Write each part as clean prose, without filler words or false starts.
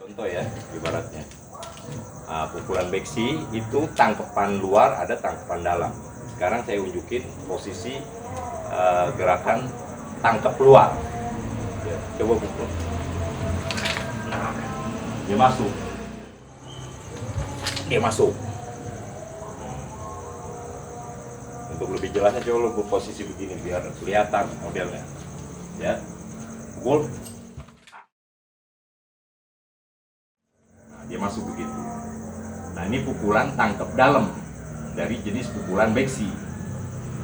Contoh ya, ibaratnya pukulan beksi itu tangkepan luar ada tangkepan dalam. Sekarang saya unjukin posisi gerakan tangkep luar ya, coba pukul. Nah, dia masuk. Untuk lebih jelasnya coba lu posisi begini biar kelihatan modelnya ya. Pukul. Dia masuk begitu. Nah, ini pukulan tangkep dalam dari jenis pukulan beksi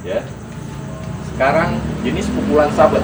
ya. Sekarang jenis pukulan sabet.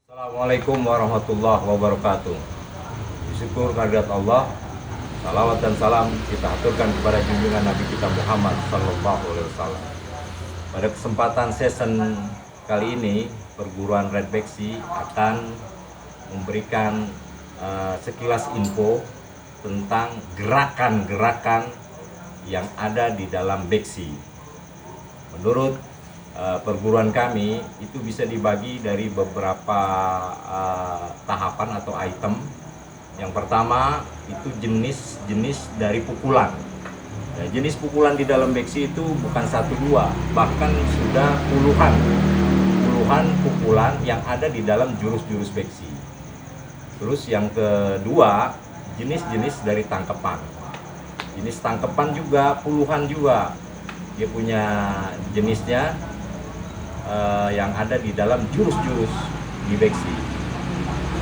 Assalamualaikum warahmatullahi wabarakatuh. Syukur kehadirat Allah, salawat dan salam kita aturkan kepada junjungan Nabi kita Muhammad Sallallahu Alaihi Wasallam. Pada kesempatan season kali ini, perguruan Red Beksi akan memberikan sekilas info tentang gerakan-gerakan yang ada di dalam beksi. Menurut perguruan kami itu bisa dibagi dari beberapa tahapan atau item. Yang pertama itu jenis-jenis dari pukulan. Nah, jenis pukulan di dalam beksi itu bukan satu dua, bahkan sudah puluhan pukulan yang ada di dalam jurus-jurus beksi. Terus yang kedua, jenis-jenis dari tangkepan. Jenis tangkepan juga puluhan juga. Dia punya jenisnya yang ada di dalam jurus-jurus di beksi.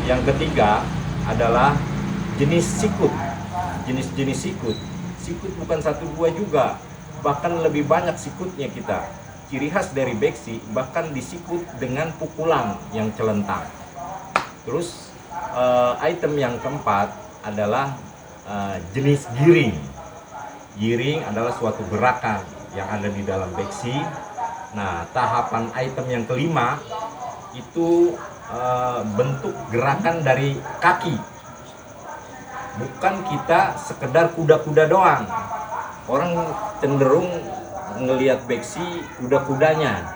Yang ketiga adalah jenis sikut. Jenis-jenis sikut. Sikut bukan satu dua juga, bahkan lebih banyak sikutnya kita. Ciri khas dari beksi bahkan disikut dengan pukulan yang celentang. Terus item yang keempat adalah jenis giring. Giring adalah suatu gerakan yang ada di dalam beksi. Nah, tahapan item yang kelima itu bentuk gerakan dari kaki. Bukan kita sekedar kuda-kuda doang. Orang cenderung ngelihat beksi kuda-kudanya.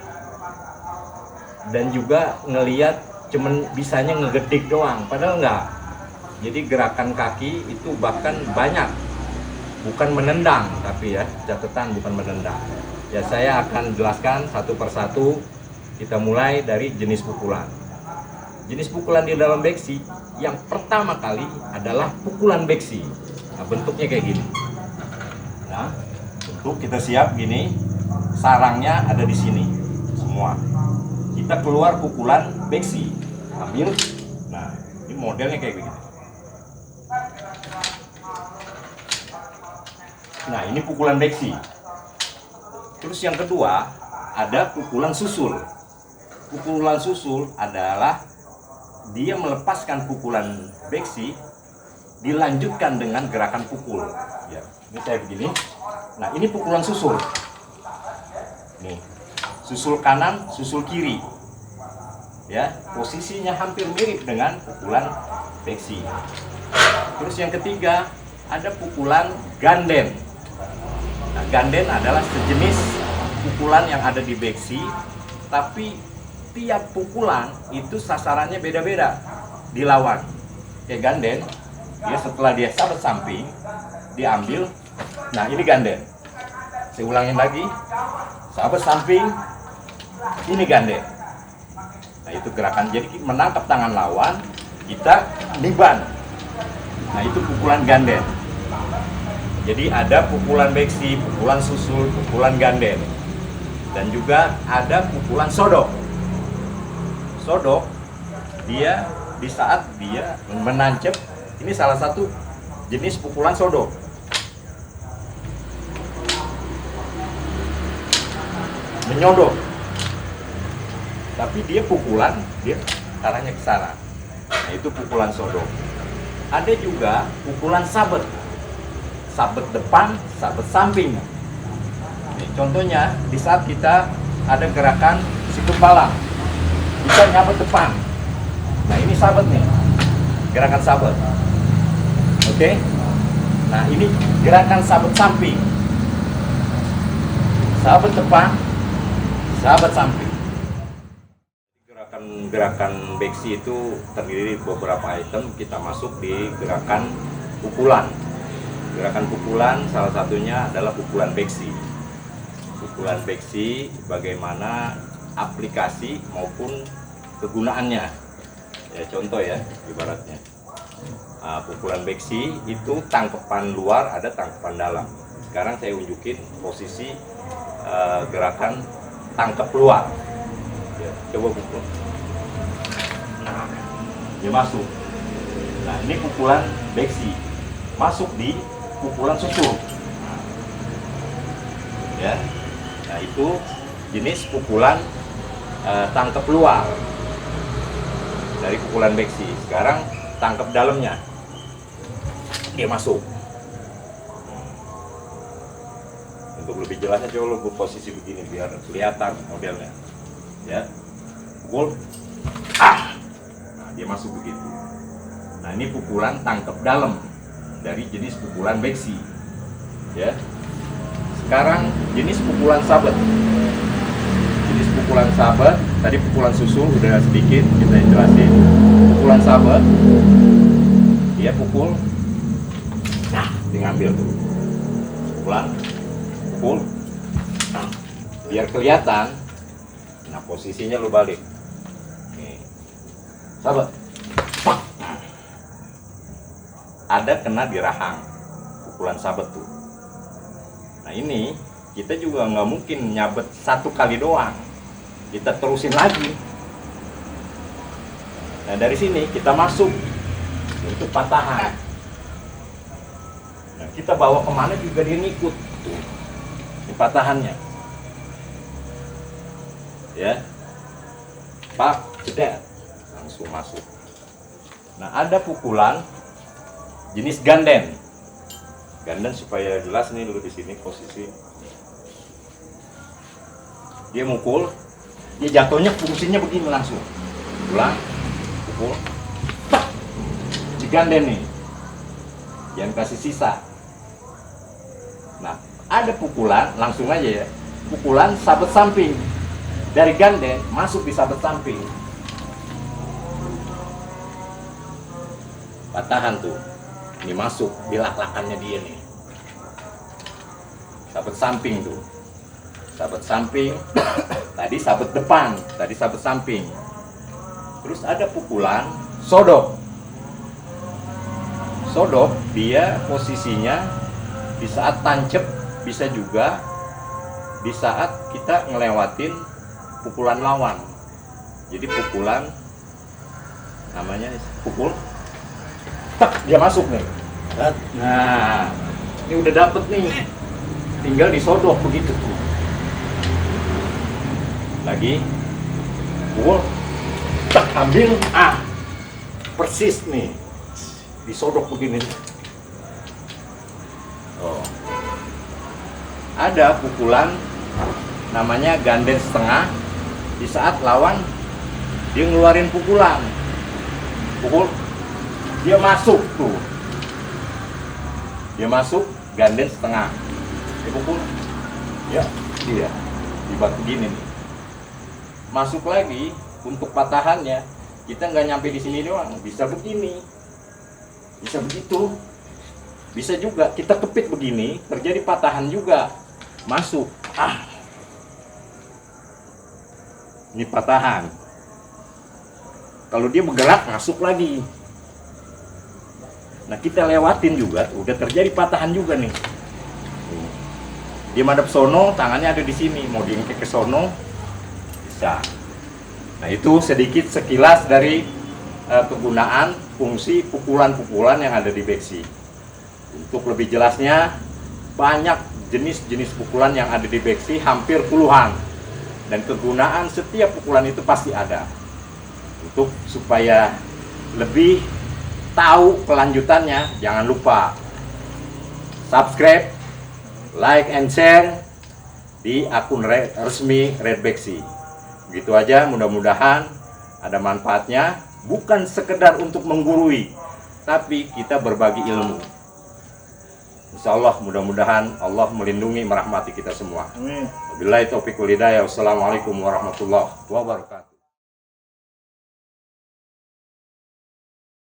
Dan juga ngelihat cuman bisanya ngegedik doang, padahal enggak. Jadi gerakan kaki itu bahkan banyak. Bukan menendang, tapi ya, catatan bukan menendang. Ya, saya akan jelaskan satu persatu. Kita mulai dari jenis pukulan. Jenis pukulan di dalam beksi yang pertama kali adalah pukulan beksi. Nah, bentuknya kayak gini. Nah, bentuk kita siap gini. Sarangnya ada di sini semua. Kita keluar pukulan beksi. Ambil. Nah, ini modelnya kayak begini. Nah, ini pukulan beksi. Terus yang kedua, ada pukulan susul. Pukulan susul adalah dia melepaskan pukulan beksi, dilanjutkan dengan gerakan pukul. Ya, ini saya begini. Nah, ini pukulan susul. Nih, susul kanan, susul kiri. Ya, posisinya hampir mirip dengan pukulan beksi. Terus yang ketiga, ada pukulan ganden. Nah, ganden adalah sejenis pukulan yang ada di beksi, tapi tiap pukulan itu sasarannya beda-beda dilawan. Kayak ganden, dia setelah dia sabet samping, diambil. Nah, ini ganden. Saya ulangin lagi, sabet samping, ini ganden. Nah, itu gerakan. Jadi menangkap tangan lawan, kita niban. Nah, itu pukulan ganden. Jadi ada pukulan beksi, pukulan susul, pukulan ganden, dan juga ada pukulan sodok. Sodok dia di saat dia menancap, ini salah satu jenis pukulan sodok. Menyodok, tapi dia pukulan, dia arahnya ke sana. Nah, itu pukulan sodok. Ada juga pukulan sabet, sabet depan, sabet samping. Nih, contohnya di saat kita ada gerakan sikut palang, bisa nyabet depan. Nah, ini sabet nih, gerakan sabet. Oke. Nah, ini gerakan sabet samping, sabet depan, sabet samping. Gerakan beksi itu terdiri dari beberapa item. Kita masuk di gerakan pukulan. Gerakan pukulan salah satunya adalah pukulan beksi. Pukulan beksi bagaimana aplikasi maupun kegunaannya. Ya, contoh ya, ibaratnya. Nah, pukulan beksi itu tangkapan luar, ada tangkapan dalam. Sekarang saya unjukin posisi gerakan tangkap luar. Ya, coba pukul. Nah, dia masuk. Nah, ini pukulan beksi masuk di pukulan susul. Ya, nah itu jenis pukulan tangkap luar dari pukulan beksi. Sekarang tangkap dalamnya, dia masuk. Untuk lebih jelasnya coba lu posisi begini biar kelihatan modelnya. Ya, pukul, nah, dia masuk begitu. Nah, ini pukulan tangkap dalam dari jenis pukulan beksi. Ya, sekarang jenis pukulan sabet. Jenis pukulan sabet, tadi pukulan susul udah sedikit kita jelasin. Pukulan sabet, dia pukul, nah, dia ngambil tuh, pukulan, pukul, nah, biar kelihatan. Nah, posisinya lu balik. Nih. Sabet. Pak. Nah. Ada kena di rahang. Pukulan sabet tuh. Nah, ini kita juga nggak mungkin nyabet satu kali doang. Kita terusin lagi. Nah, dari sini kita masuk untuk patahan. Nah, kita bawa kemana juga dia ngikut tuh. Di patahannya. Ya, pak, cedet, langsung masuk. Nah, ada pukulan jenis ganden. Ganden supaya jelas nih dulu di sini posisi. Dia mukul, dia jatuhnya fungsinya begini langsung. Pulang, pukul, tak, ganden nih. Jangan kasih sisa. Nah, ada pukulan langsung aja ya. Pukulan sabet samping. Dari ganden masuk di sabet samping. Patahan tuh. Ini masuk di lak-lakannya dia nih. Sabet samping tuh. Sabet samping. Tadi sabet depan, tadi sabet samping. Terus ada pukulan sodok. Sodok dia posisinya di saat tancep, bisa juga di saat kita ngelewatin pukulan lawan. Jadi pukulan namanya pukul, tak, dia masuk nih. Nah, ini udah dapet nih, tinggal disodok begitu tuh. Lagi pukul, tak, ambil, persis nih, disodok begini. Oh, ada pukulan namanya ganden setengah. Di saat lawan dia ngeluarin pukulan, pukul, dia masuk tuh, dia masuk ganden setengah, dia pukul, ya, dia dibuat begini nih, masuk lagi. Untuk patahannya kita nggak nyampe di sini doang, bisa begini, bisa begitu, bisa juga kita kepit begini, terjadi patahan juga, masuk. Ini patahan. Kalau dia bergerak masuk lagi. Nah, kita lewatin juga, udah terjadi patahan juga nih. Dia madep sono, tangannya ada di sini, mau diingkek ke sono bisa. Nah, itu sedikit sekilas dari kegunaan fungsi pukulan-pukulan yang ada di beksi. Untuk lebih jelasnya, banyak jenis-jenis pukulan yang ada di beksi, hampir puluhan. Dan kegunaan setiap pukulan itu pasti ada. Untuk supaya lebih tahu kelanjutannya, jangan lupa subscribe, like, and share di akun resmi Red Beksi. Begitu aja, mudah-mudahan ada manfaatnya, bukan sekedar untuk menggurui, tapi kita berbagi ilmu. Insya Allah, mudah-mudahan Allah melindungi, merahmati kita semua. Amin. Wabillahi taufiq wal hidayah. Wassalamualaikum warahmatullahi wabarakatuh.